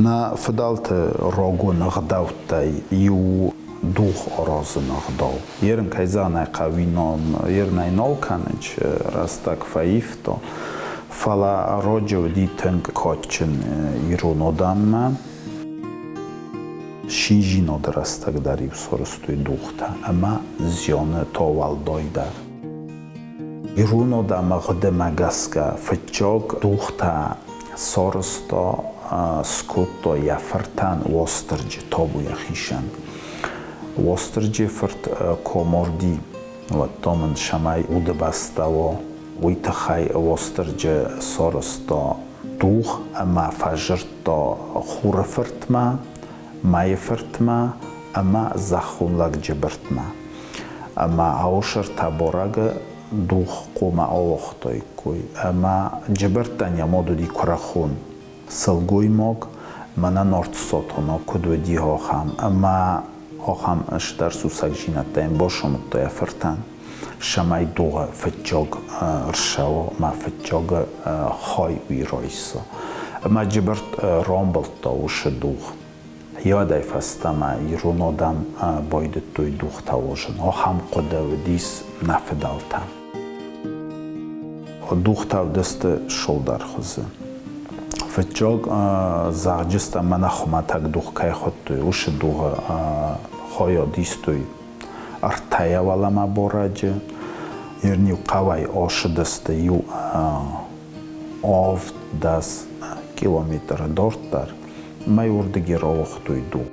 Нӕ фыдӕлты рагон ӕгъдӕуттӕй иу дугъ аразыны ӕгъдау. Ерын, кӕй зӕгъын ӕй хъӕуы, ерынӕй нал кӕнынц, рӕстӕг фӕивта. Фӕлӕ раджы уыди тынг кадджын ирон адӕммӕ. Шинжиноды рӕстӕг дӕр-иу сарӕзтой дугътӕ ӕмӕ зианы та уӕлдайдӕр. Ирон адӕмы гъудымӕ гӕсгӕ фыццаг дугътӕ сарӕзта, скодта йӕ фыртӕн Уастырджи табу йӕхицӕн. Уастырджийы фырт Коморди, уӕдта мын цӕмӕй удыбӕстӕ уа, уый тыххӕй Уастырджи сарӕзта дугъ ӕмӕ фӕзырдта Хуры фыртмӕ, Мӕйы фыртмӕ ӕмӕ зӕххон лӕг Джыбыртмӕ. Ӕмӕ Аосыртӕ Борӕгы дугъ хъомӕ ауагътаиккой. Ӕмӕ Джыбыртӕн йӕ мад уыди куырыхон сылгоймаг, мӕнӕ Нарт Сатана куыд уыди, ахӕм. Ӕмӕ ахӕм стӕр сусӕгдзинӕдтӕ йын басамыдта йӕ фыртӕн, цӕмӕй дугъы фыццаг ӕрцӕуа ӕмӕ фыццаг хай уый райса. Ӕмӕ Джыбырт рамбылдта уыцы дугъ. Уӕдӕй фӕстӕмӕ ирон адӕм байдыдтой дугътӕ уозын. Ахӕм хъуыды уыдис нӕ фыдӕлтӕм. Дугътӕ уыдысты сылдӕр хуызы. Фыццаг зӕгъджыстӕ мӕнӕ хуымӕтӕг дугъ кӕй хуыдтой, уыцы дугъы хайад истой ӕртӕйӕ уӕлӕмӕ борӕджы. Ирн-иу хъӕуӕй ацыдысты иу 70 километры дарддӕр. Мӕй уырдыги рауагътой дугъ.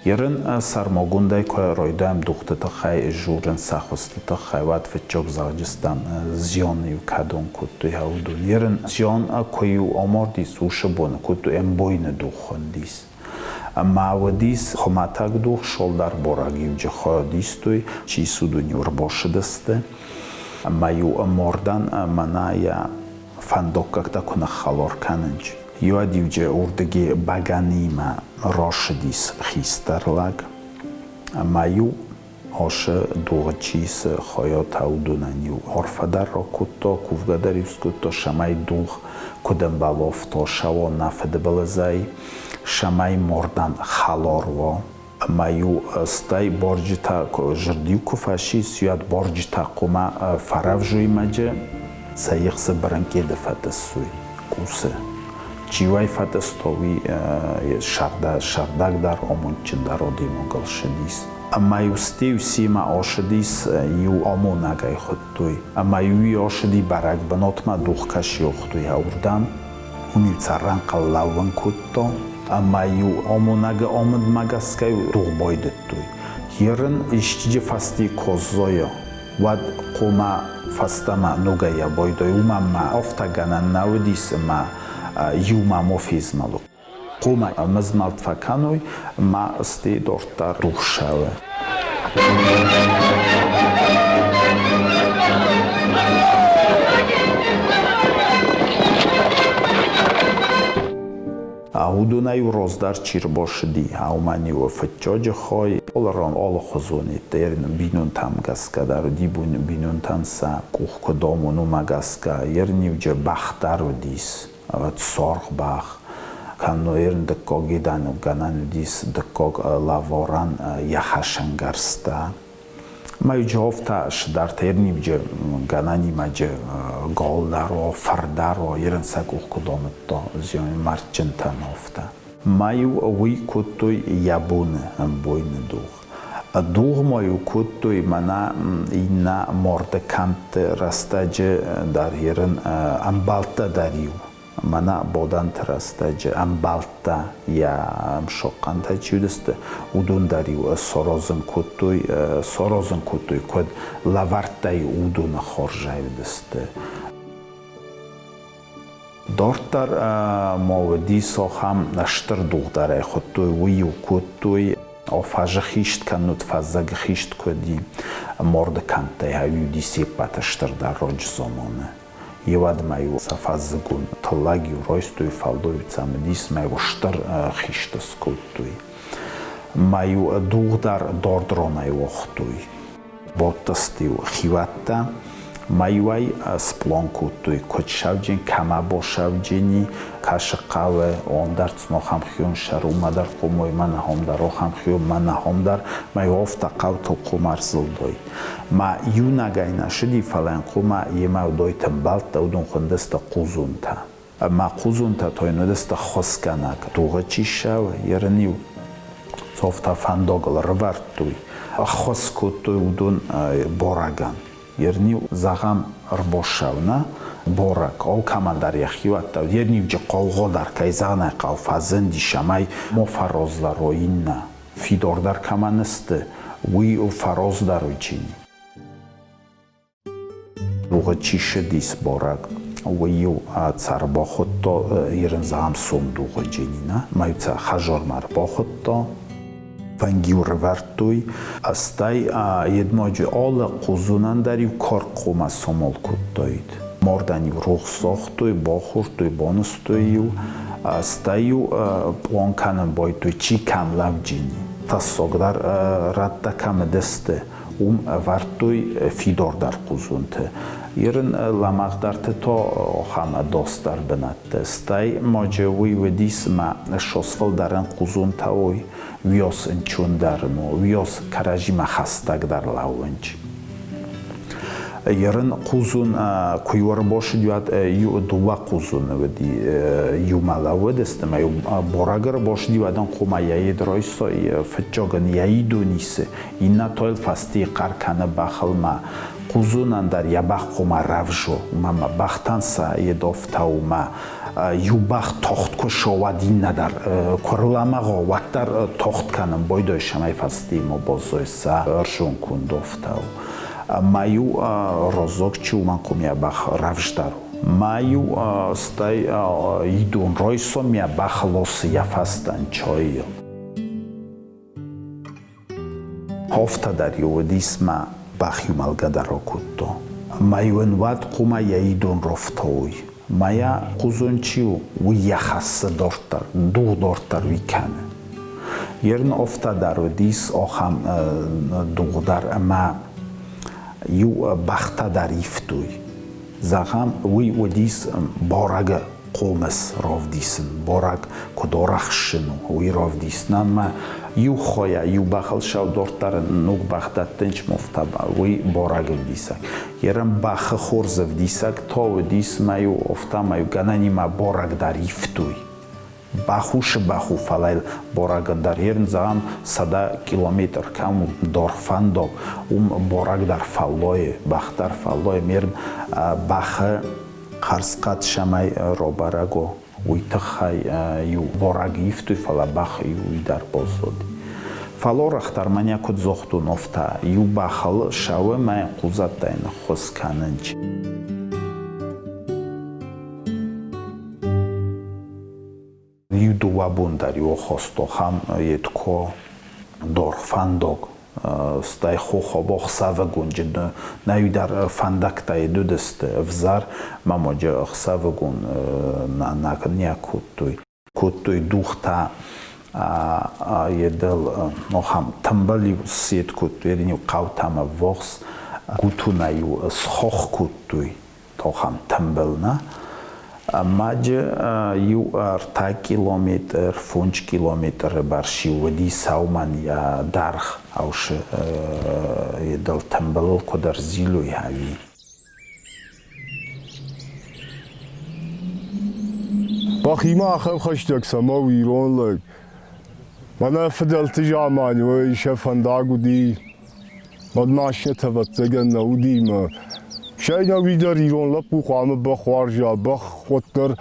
Ерын сӕрмагондӕй куы райдайӕм дугъты тыххӕй журын сӕ хуызты тыххӕй, уӕд фыццаг зӕгъджыстӕм зиан-иу кӕдон кодтой уыдон. Ерын зиан куы-иу амардис, уыцы боны кодтой ӕмбойны дугъ хуындис. Ӕмӕ уыдис хуымӕтӕг дугъ, солдар борӕг-иу джихоодистой, чи суыдон-иу ӕрбасыдысты. Ӕмӕ-иу мордӕн мӕнӕ йӕ фӕндаггӕгтӕ куы ныххӕлар кӕнынч. Иуӕд-иуджы уырдыги бӕгӕныимӕ рашыдис хистӕр лӕг, ӕмӕ-иу асы дугъы чи цы хайатӕ, уыдонӕн-иу арфӕ дӕр ракодта, кувгӕ дӕр-иу скодта, цӕмӕй дугъ куыд ӕмбӕлы, афтӕ сӕуа нӕ фыдыбылызӕй, цӕмӕй мордӕн хӕлар уа. Ӕмӕ-иу стӕй барджытӕ зырд-иу куы фӕцис, уӕд барджытӕ хъуамӕ фӕрӕвзоймаджы сӕ ехсы бырынкъеды фӕтъыссой къусы. Чи уӕй фӕтъыста, уый сӕрдагдӕр, амондджындӕр адӕймагыл ссыдис. Ӕмӕ-иу стӕй семӕ ацыдис, иу амонӕгӕй хуыдтой. Ӕмӕ-иу уый ацыди бӕрӕг бынатмӕ дугъ кӕсиохтой уырдӕм. Уым-иу цӕрӕнхъӕл лӕууын кодта, ӕмӕ-иу амонӕгы амындмӕ гӕсгӕ дугъ байдыдтой. Ерын исчиджы фӕсте коззойы, уӕд хъуамӕ фӕстӕмӕ ногӕй абайдой, уымӕн ма афтӕ гӕнӕн нӕ уыдис ӕмӕ иумӕ ма фезмӕлой. Хъуамӕ ӕмызмӕлд фӕкӕной ӕмӕ стӕй дарддӕр дугъ ссӕуы. Уыдонӕй раздӕр чи рбацыди, уымӕн-иу фыццаджы хай алыран алыхуызон бинонтӕм гӕсгӕ дӕр уыди, бинонтӕн сӕ къух куыд амоны, уымӕ гӕсгӕ. Ерын-иуджы бӕх дӕр уыдис, саргъ бӕх. Кӕннод дыккаг гӕнӕн уыдис дыккаг лӕварӕн йӕ хӕсӕнгӕрзтӕ. Мӕйджы та сыдӕртӕ ерниуджы гӕнӕнимӕджы гал дӕр уа, фыр дӕр уа, ерын сӕ къух куыд амыдта, мӕрдджынтӕн афтӕ. Ма-иу уый кодтой йӕ боны ӕмбойны дугъ. Дугъ ма-иу кодтой мӕнӕ иннӕ марды кӕндты рӕстӕджы дӕр ерын ӕмбӕлттӕ дӕр-иу Мӕнӕ Боданты рӕстӕджы ӕмбӕлттӕ йӕ ӕмсохъхъантӕ чи уыдысты, уыдон дӕр-иу сорозын кодтой, сорозын кодтой, куыд лӕвӕрттӕй уыдоны хорзӕй уыдысты. Дарддӕр ма уыдис ахӕм стыр дугъ дӕр ӕй хуыдтой, уый-иу кодтой фӕзы хист кӕннод фӕззӕгы хист куы уыди, морды кӕндтӕй уыди се ппӕты стырдӕр роджы заманы. Еуӕд ма-иу сӕ фӕззыгон тыллӕг-иу райстой, фӕллой цымыдис ма-иу стыр хист скодтой. Ма-иу дугъ дӕр дард ранӕй уагътой. Бадтысты-иу хиуӕттӕ, ма-иу ӕй сплан кодтой, куыд сӕвджын, кӕмӕ басӕвджыни, кӕсы хъӕуы, уым дӕр цнохӕм хион сӕр, уымӕ дӕр хъомой, мӕнӕ хом дӕр, охӕм хион, мӕнӕ хом дӕр, ма-иу афтӕ хъӕутыл хъом ӕрзылдой. Ма иунӕгӕй нӕ сыди, фӕлӕ йын хъума йемӕ уыдойты ӕмбӕлттӕ, уыдон хуындысты хъузонтӕ. Ӕмӕ хъузонтӕ та йын уыдысты ххуысгӕнӕг. Дугъы чи ссӕуы, ерын-иу цофтӕ фӕндагыл ӕрывӕрдтой, ӕххуыс кодтой уыдон борӕгӕн. Ерын-иу, зӕгъӕм, ӕрбассӕуы нӕ борӕг, алкӕмӕн дӕр йӕхиуӕттӕ уыд, ерын-иу хъаугъа дӕр, кӕй зӕгъын ӕй хъӕуы, фӕзындис, ӕмӕ ма фӕраздӕр уа иннӕ. Фидардӕр кӕмӕн сты, уый фӕраздӕр уыджини. Дугъы чи ссыдис бӕрӕг, уый-иу цӕ ӕрбахуыдта ирын зӕгъӕм сомдугъы джинина, ма-иу цӕ хӕдзармӕ ӕрбахуыдта. Фӕнг-иу рывӕрдтой, стӕй едмоджы алы хъузонӕн дӕр-иу карк хъуамӕ самал кодтаид. Мардӕн-иу рухс загътой, бахордтой, банызтой-иу, стӕй-иу пълан кӕнын байдыдтой, чи кӕм лӕвджини. Тӕссагдӕр рӕттӕ кӕм уыдысты, уым ӕвӕрдтой фидардӕр хъузонты. Ирын лӕмӕгъдӕрты та ахӕм ӕдасдӕр бынӕтты. Стӕй маджы уый уыдис ӕмӕ сосфылдӕрӕн хъузонтӕ уой, уыйас ӕнцондӕр ын у, уыйас кӕрӕдзимӕ хӕстӕгдӕр лӕууынч. Ерын хъузон куы ӕрбацыд, уӕд иу дыууӕ хъузоны уыди иумӕ лӕууыдысты ӕмӕ иу борӕг ӕрбацыди, уӕд ын хъуамӕ йӕ ед райса, фыццаг ын йӕ идон исы, иннӕ та йыл фӕстейы хъӕр кӕны бӕхыл мӕ хъузонӕн дӕр йӕ бӕх хъуамӕ рӕвзо, уымӕ мӕ бӕхтӕн сӕ ед афтӕ у мӕ иу бӕх тагъд куы суа, уӕд иннӕ дӕр куы рлӕмӕгъа, уӕддӕр тагъд кӕнын байдайы, цӕмӕй фӕстейы ма баззайа сӕ ӕрзонконд афтӕ у. Ма-иу раздзог чи у, мӕн хъуамӕ йӕ бӕх рӕвздӕр у. Ма-иу стӕй идон райсом йӕ бӕх лосы йӕ фӕстӕ ӕнцойыл. Афтӕ дӕр-иу уыдис мӕ бӕх-иу мӕлгӕ дӕр акодта. Ӕмӕ-иу ын уӕд хъуамӕ йӕ идон рафтауой. Мӕ хъузон чи у, уый йӕ хӕссы дарддӕр, дугъ дарддӕр уый кӕны. Ерын афтӕ дӕр уыдис ахӕм дугъ дӕр ӕмӕ иу бӕхтӕ дӕр ивтой. Зӕгъӕм, уый уыдис барӕгы хъомыс равдисын, барӕг куыд арӕхссын у, уый равдисын. Ӕмӕ иу хойӕ, иу бӕхыл саударддӕр ног бӕх дӕттын чмофта, уый барӕг ӕвдисӕг. Ерын бӕхы хорз ӕвдисӕг та уыдис мӕ-иу афтӕ мӕ-иу гӕнӕнимӕ барӕг дӕр ивтой. Бахусы бӕх у, фӕлӕ йыл борӕгӕн дӕр ерын зӕгъӕм 100 километр кӕм у даргъ фӕндаг, уым борӕг дӕр фӕллойы, бӕх дӕр фӕллойы. Мерын бӕхы хӕрзхъӕд цӕмӕй рабӕрӕг уа, уый тыххӕй иу борӕг ивтой, фӕлӕ бӕх иу уый дӕр баззади. Фӕлӕ арӕхдӕр мӕнӕ куыд загътон, афтӕ иу бӕхыл сауы мӕ хъузӕттӕй ныххус кӕнынч. Иу дыууӕ бон дӕр иу хостохӕм едко дорх фӕндаг, стӕй хохобо ӕхсӕвыгонджы нӕ дӕр фӕндӕгтӕ уыдысты ӕвзӕр, мамоджы ӕхсӕвыгон нӕ кодтой. Кодтой дугътӕ едыл ахӕм тымбыл-иу сет кодтой, иу хъӕутӕм ӕввахс гутунӕй-иу схох кодтой ахӕм тымбыл нӕ. Маджы иу 3 километр, 5 километры бӕрц-иу уыди саумӕн йӕ дӕргъ аусы едыл тымбылыл куыд ӕрзилой ӕви. Бӕхимӕ ахӕм хӕстӕг цӕмӕ у ирон лӕг? Мӕнӕ фыдӕлты заман уый сӕ фӕндаг уыди, уӕд машинӕтӕ ӕвӕццӕгӕн нӕ уыди мӕ сӕй нӕуи дӕр ирон лӕппу хъуамӕ бӕх уарза, бӕх уӕддӕр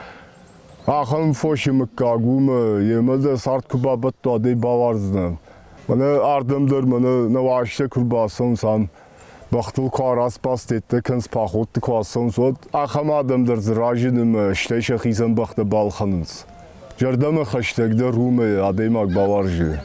ахӕм фосы мыггаг у мӕ йемӕ дӕ цард куы бабӕтта, уӕд ӕй бауарздзынӕ. Мӕнӕ ардӕм дӕр мӕнӕ нӕ уазджытӕ куы рбацӕуынц ам, бӕхтыл куы арацбацтеттӕ кӕнынц, походты куы ацӕуынц, уӕд ахӕм адӕм дӕр дзы разыны мӕ стӕй сӕхицӕн бӕхтӕ балхӕнынц. Зӕрдӕмӕ хӕстӕгдӕр у мӕ адӕймаг бауарзы.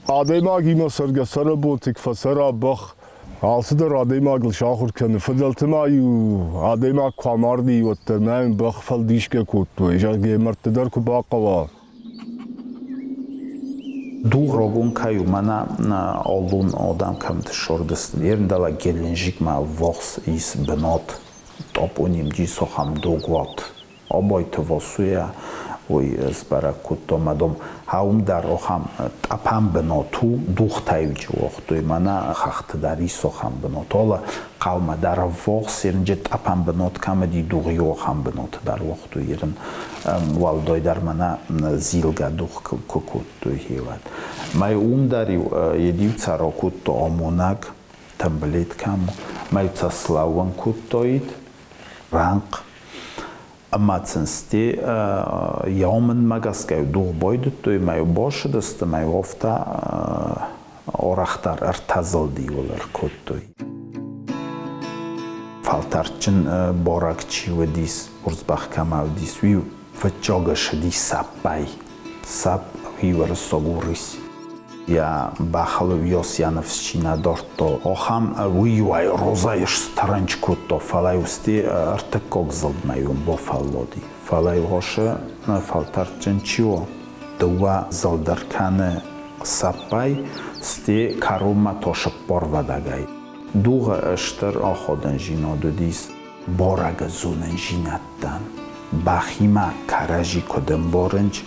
Адӕймагимӕ цӕргӕ-цӕрӕнбонты куы фӕцӕра бӕх, Алцыдӕр адӕймагыл сахуыр кӕны. Фыдӕлты ма-иу адӕймаг куы амарди, уӕддӕр ма йын бӕх фӕлдисгӕ кодтой, зӕгъгӕ, мӕрдты дӕр куы бахъӕуа. Дугъ рогон кӕй у, мӕнӕ аллон адӕм кӕмты ссардысты. Ерындӕлӕ Геленджикмӕ ввахс ис бынат, топоним Джисохам догуат. Абайты Васойӕ уый сбӕрӕг кодта ӕмӕ, дам, уым дӕр ахӕм тъӕпӕн бынат у, дугътӕ-иу уагътой, мӕнӕ хӕхты дӕр ис ахӕм бынат. Алы хъӕумӕ дӕр ӕввахс ерынджы тъӕпӕн бынат кӕм уыди, дугъ-иу ахӕм бынаты дӕр уагътой ерын. Уӕлдайдӕр мӕнӕ зилгӕ дугъ куы кодтой, гъеуӕд. Мӕ уым дӕр-иу йед-иу цӕра кодта амонӕг, тымбылет кӕм у, мӕ цӕ слӕууын кодтаид рӕнхъ. Ӕмӕ сын сте йӕ гӕсгӕ дугъ байдыдтой, мӕ бацыдысты, мӕ афтӕ арӕхдӕр ӕртӕзылд-иу ӕркодтой. Фӕлтӕрдджын барӕг чи уыдис, урсбӕх кӕмӕ уыдис, уый фыццаг ссыди сӕппӕй. Сӕпп уый уырыссаг у рысь. Йӕ бӕхыл уыйас йӕ ныфс чи нӕ дардта, ахӕм уый-иу ӕй розӕй стӕрӕнч кодта, фӕлӕ-иу сте ӕртыккаг зылдмӕ-иу бафӕллади. Фӕлӕ-иу асы фӕлтӕрдджын чи у, дыууӕ зылды ркӕны сӕппӕй, сте кӕронмӕ та сыппарвӕдӕгӕй. Дугъы стыр аходӕнзинад уыдис барӕгы зонындзинӕдтӕн. Бӕхимӕ кӕрӕдзи куыд ӕмбарынц,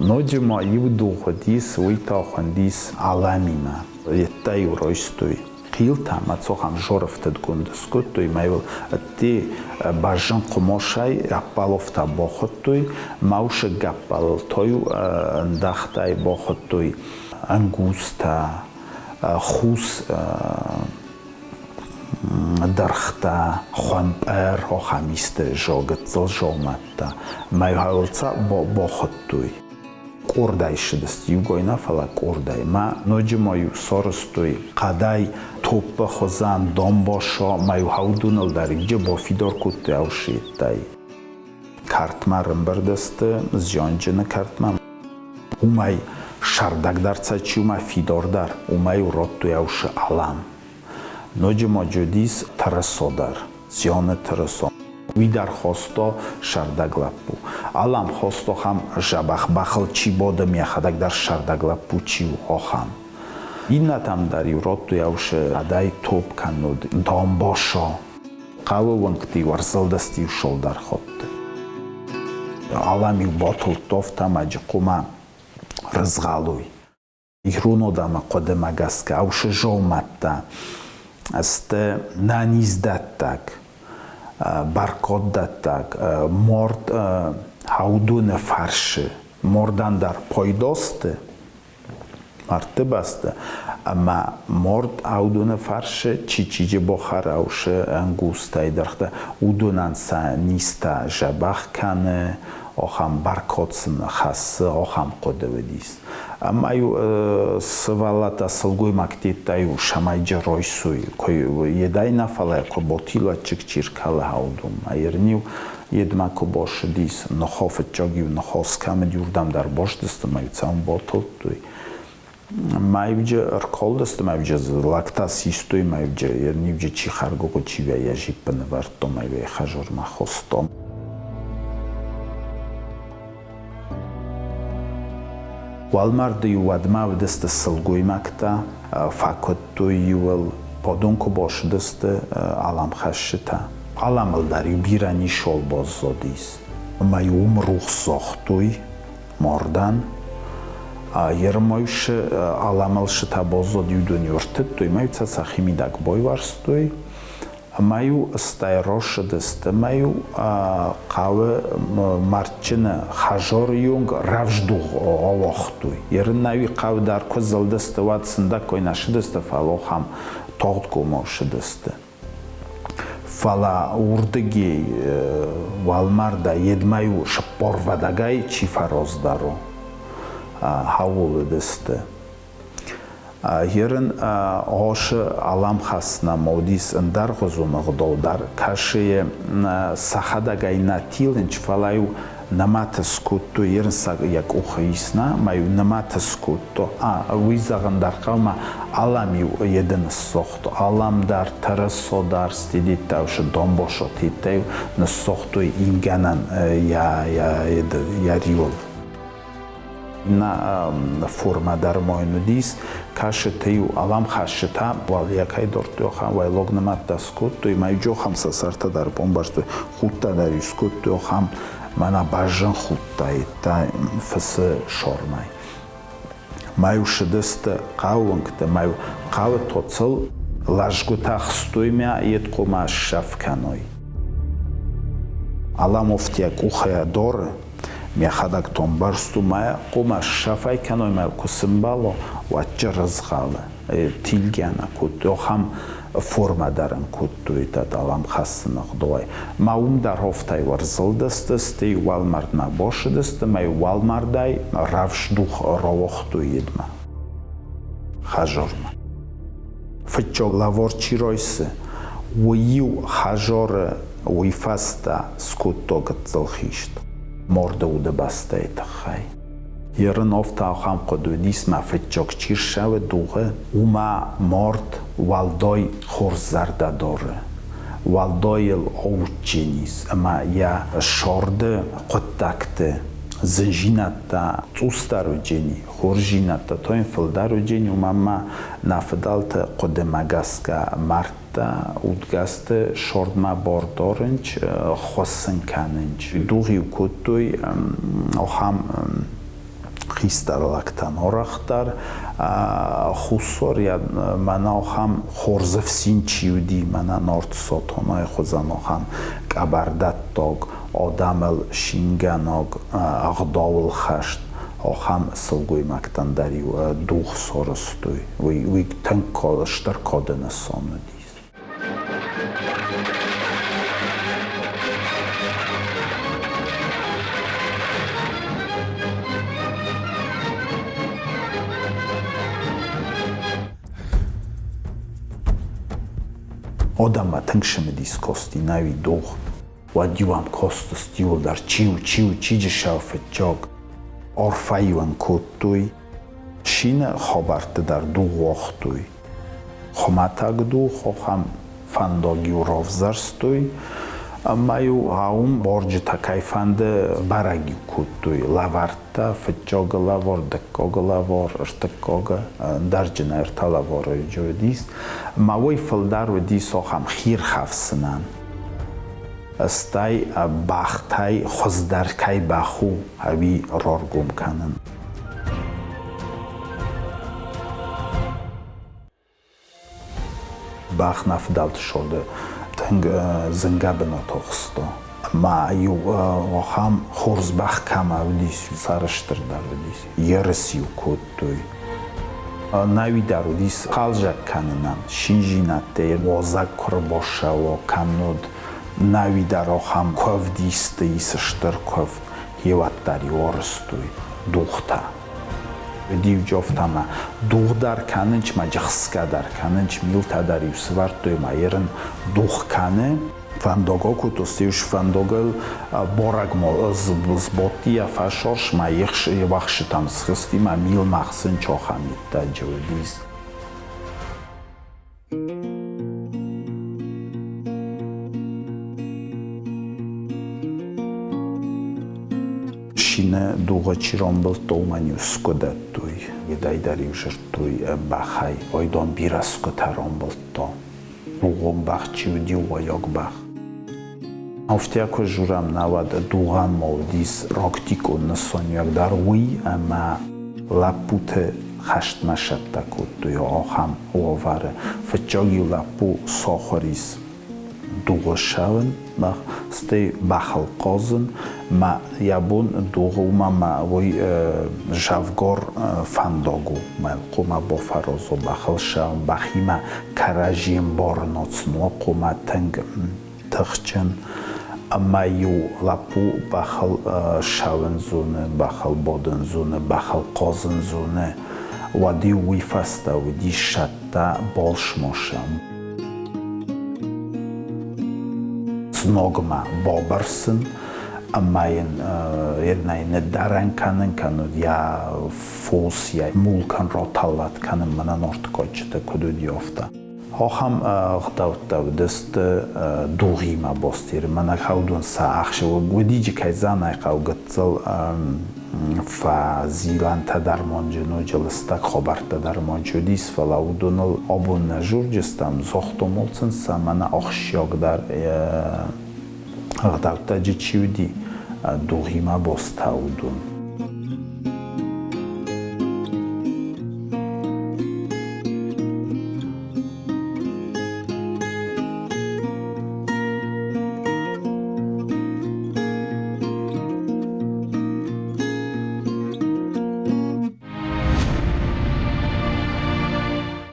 Ноджы ма иу дугъ уыдис, уый та хуындис Аламимӕ. Йедтӕ-иу райстой хъилтӕ ӕмӕ цохӕм зорафтыдгонд скодтой, ӕмӕ йыл ӕдде бӕзджын хъуымацӕй гӕппӕлофтӕ бахуыдтой, маусы гӕппӕлыл та-иу ӕндӕхтӕй бахуыдтой ӕнгузтӕ, хус дӕргътӕ, хуӕмпъер, ахӕм исты гыццыл зоумӕттӕ. Мӕ бахуыдтой. Къордӕй ссыдысты иугай нӕ, фӕлӕ къордӕй. Мӕ ноджы ма-иу сарӕзтой хъӕдӕй топпы хуызӕн домбаса, мӕ-иу хӕудуныл дӕр иджы бафидар кодтой ӕфсӕдтӕй. Кӕртмӕ рымбырд сты, зианджыны кӕртмӕ. Уымӕй сӕрдӕгдӕр сӕ чи у мӕ фидардӕр, уымӕй радтой ӕвсы Алан. Ноджы ма уыдис тырысо дӕр, зианы тырысо. Уый дӕр хоста сӕрдӕг лӕппу. Алан хоста ахӕм дзӕбӕх бӕхыл чи бады, йӕхӕдӕг дӕр сӕрдӕг лӕппу чи у, ахӕм. Иннӕтӕм дӕр-иу радтой ӕвсы адӕй топ кӕннод дамбаса. Хъӕуы уынгты-иу ӕрзылдысты-иу сылдӕр ходты. Алан-иу батылдта ӕфтӕмӕджы хъуымӕ рызгъӕлой. Ирон адӕмы хъуыдымӕ гӕсгӕ ӕвсы зоумӕттӕ сты нӕниздӕттӕг, бӕркаддӕттӕг, мард хӕудоны фӕрсы, мардӕн дӕр пайда сты, мӕрдты бӕсты, ӕмӕ мард аудоны фӕрсы чичиджы бахӕрӕусы ӕнгузтӕй дӕргътӕ, уыдонӕн сӕ низтӕ дзӕбӕх кӕны, ахӕм бӕркад сын хӕссы, ахӕм хъуыды уыдис. Ӕмӕ-иу сывӕллӕттӕ сылгоймӕгтӕ-иу сӕмӕйджы райсой, куы едӕй нӕ, фӕлӕ куы ботилаччик чи ркӕлы хӕудонмӕ, ерын-иу едмӕ куы басыдис, ныхо фыццаг-иу ныхас кӕм уыди, уырдӕм дӕр басыдысты ӕмӕ-иу цӕуын батылдтой. Мӕ-иуджы ӕркалдысты, мӕ-иуджы лӕгтӕ систой, мӕ-иуджы ерын-иуджы чи хӕргугъы, чи йӕ жиппы нывӕрдта, мӕ-иу ӕй хӕзормӕ хоста. Уӕлмӕрды-иу уӕдмӕ уыдысты сылгоймӕгтӕ, фӕкодтой-иу ыл, подон куы басыдысты аламхӕсджытӕ. Аламыл дӕр-иу бирӕ нисол баззадис. Ӕмӕ-иу уым рухс загътой мардӕн. Ермойсы аламыл сытӕ баззад-иу уыдон-иу ӕртыдтой, ӕмӕ-иу сӕ сӕхимидӕг байуӕрстой. Ӕмӕ-иу стӕй рощыдысты, ӕмӕ-иу хъӕуы мӕрдджыны хӕзоры онг рӕвздугъ ауагътой. Ерыннӕуи хъӕу дӕр куы зылдысты, уӕд сындӕггай нӕ сыдысты, фӕлӕ ахӕм тагъдгомау сыдысты. Фӕлӕ уырдыгӕй уӕлмӕрдӕй йедмӕ-иу сыппорвӕдӕгӕй чи фӕраздӕр у, хауыл уыдысты. Ерын гъосы аламхӕссынӕн ма уыдис ӕндӕргъуызон ӕгъдау дӕр, кӕсыйы сӕхӕдӕг ӕй нӕ тилынч, фӕлӕ-иу Нымӕт скодтой, ерынсаг йӕ къухы ис, нӕ, ма-иу нымӕт скодто. А, уый зӕгъын дӕр хъӕуы, ма Алам-иу еды ныссогъто. Алам дӕр, Тӕрӕссо дӕр, стедеттаушы домбошо теттӕ-иу ныссогътой ингӕнӕн йӕ риуыл. Нӕ формӕ дӕр ма йын уыдис, кӕсытӕ-иу Алам хӕссытӕ, уал йӕ кӕй дордтой, ахӕм уӕллог нымӕттӕ скодтой, ма-иу джохӕм сӕ сӕртӕ дӕр бомбӕрзтой, худтӕ дӕр-иу скодтой, ахӕм мӕнӕ бӕззын худтӕ йедтӕ фысы сормӕй. Ма-иу ссыдысты хъӕууынгты, ма-иу хъӕуы тоцыл ласгуытӕ хстой мӕ йед хъуамӕ ссӕф кӕной. Аламофт йӕ къухӕй доры, мӕхӕдӕг томбӕрст у, мӕ хъуамӕ ссӕфӕй кӕной, мӕ куы сымбӕло, уӕд чырызгъӕлы тилгӕ нӕ кодтой, ахӕм формӕ дӕр ын кодтой Алам хӕссыны гъдауӕй. Ма уым дӕр офтӕй ӕрзылдысты, стӕй уӕлмӕрдмӕ башыдысты, мӕ уӕлмӕрдӕй рӕвсдух рауагътой едмӕ, хӕжормӕ. Фыццаг лавор чи райсы, уый-иу хӕжоры уый фӕстӕ скодта гыццыл хист марды удыбӕстӕйы тыххӕй. Ерынов та ахӕм хъуыды уыдис, мӕ фыццаг чи ссӕуы дугъы, уымӕ мард уӕлдай хорз зӕрдӕ дары. Уӕлдай йыл аудджын ис ӕмӕ йӕ сӕрды хъуыддӕгты зынзинӕдтӕ цъусдӕр уыджени, хорздзинӕдтӕ та йын фылдӕр уыджени, уымӕн ма нӕ фыдӕлты хъуыдымӕ гӕсгӕ мӕрдтӕ удгӕсты сӕрдмӕ бар дарынч, хуыссын кӕнынч. Дугъ-иу кодтой ахӕм хистӕр лӕгтӕн арӕхдӕр. Хуссар йӕ мӕнӕ ахӕм хорз ӕфсин чи уыди, мӕнӕ Нарты Сатанайы хуызӕн ахӕм къӕбӕрдӕттаг, адӕмыл шингӕнаг, ӕгъдауыл хӕст ахӕм сылгоймӕгтӕн дӕр-иу дугъ сарӕзтой. Уый тынг стыр кады нысан уыдис. Адӕммӕ тынг цымыдис кости нӕуи дугъ. Уӕд-иу ӕм костысты иуылдӕр чи у, чи у, чи джысау фыццаг. Арфӕ-иу ын кодтой, Сины хабӕртты дӕр дугъ уагътой. Хуымӕтӕг дугъ ахӕм фӕндаг-иу равзӕрстой ӕмӕ-иу уым барджытӕ кӕй фӕнды бӕрӕг-иу кодтой лӕвӕрттӕ, фыццаг лӕвар, дыккаг лӕвар, ӕртыккаг, ӕндӕрджын ӕртӕ лӕвары уыдис. Ӕмӕ уый фылдӕр уыдис ахӕм хирхӕфсынӕн. Стӕй бӕхтӕй хуыздӕр кӕй бӕх у, ӕви раргом кӕнын. Бӕх нӕ фыдӕлты соды тынг зынгӕ бынат ахста. Ӕмӕ иу ахӕм хорз бӕх кӕмӕ уыдис, сӕрыстырдӕр уыдис. Ерыс-иу кодтой. Нӕуи дӕр уыдис хъӕлдзӕг кӕнынӕн, шинжинӕдтӕ уазӕг куы рбассӕуа, кӕннод нӕуи дӕр ахӕм куывд исты ис стыр куывд, еуӕддӕр-иу арызтой дугътӕ. Диуджофтӕмӕ дугъ дӕр кӕнынч, ма джыхсгӕ дӕр кӕнынч, милтӕ дӕр-иу сывӕрдтой ма ерын дугъ кӕны. Фӕндагыл куы тустиус фӕндагыл бӕрӕг сбадти йӕ фӕсарс, ма ехсытӕм схызти, ма милмӕ хсын чохамидта джеудис. Шинӕ дугъы чи рамбылдта, уымӕн-иу сгуы дӕттой. Едӕй дӕр-иу зырдтой бӕхӕй. Айдан бирӕ сгуытӕ рамбылдта. Дугъон бӕх чи уыди, уайаг бӕх. Афтӕ куы журӕм, науӕд дугъӕн ма уыдис практикон нысаниуӕг дӕр уый, ӕмӕ лӕппуты хӕстмӕ сӕттӕ кодтой ахӕм уавӕры. Фыццаг-иу лӕппу сахуыр ис дугъы ссӕуын, стӕй бӕхыл хъазын, мӕ йӕ бон дугъы уымӕ мӕ уый зӕвгар фӕндаг у. Мӕ хъуамӕ бафӕраза бӕхыл ссӕуын, бӕхимӕ кӕрӕдзи ӕмбарын ацынуа хъуамӕ тынг тыхджын. Ӕмӕ-иу лӕппу бӕхыл ссӕуын зоны, бӕхыл бадын зоны, бӕхыл хъазын зоны, уӕд-иу уый фӕстӕ уыдис сӕттӕ балсмосӕн. Знагмӕ бабырсын. Ӕмӕ йын ернӕй ныддарӕн кӕнын кӕнуд йӕ фос, йӕ мулкӕн роталлат кӕнын мӕнӕ норткотджыты куыд уыди, афтӕ. Ахӕм ӕгъдӕуттӕ уыдысты дугъимӕ бостиры. Мӕнӕ уыдон сӕ ӕхсӕвы уыдиджы кӕй Дзанайхъӕу гыццыл фӕзилӕнтӕ дӕр монджы ноджы лыстӕг хабӕрттӕ дӕр мончы уыдис, фӕлӕ уыдоныл абон нӕ журджыстӕм, загътом сын сӕ мӕнӕ ахсджиагдӕр ӕгъдӕуттӕджы чи уыди, дугъимӕ бостӕ уыдон.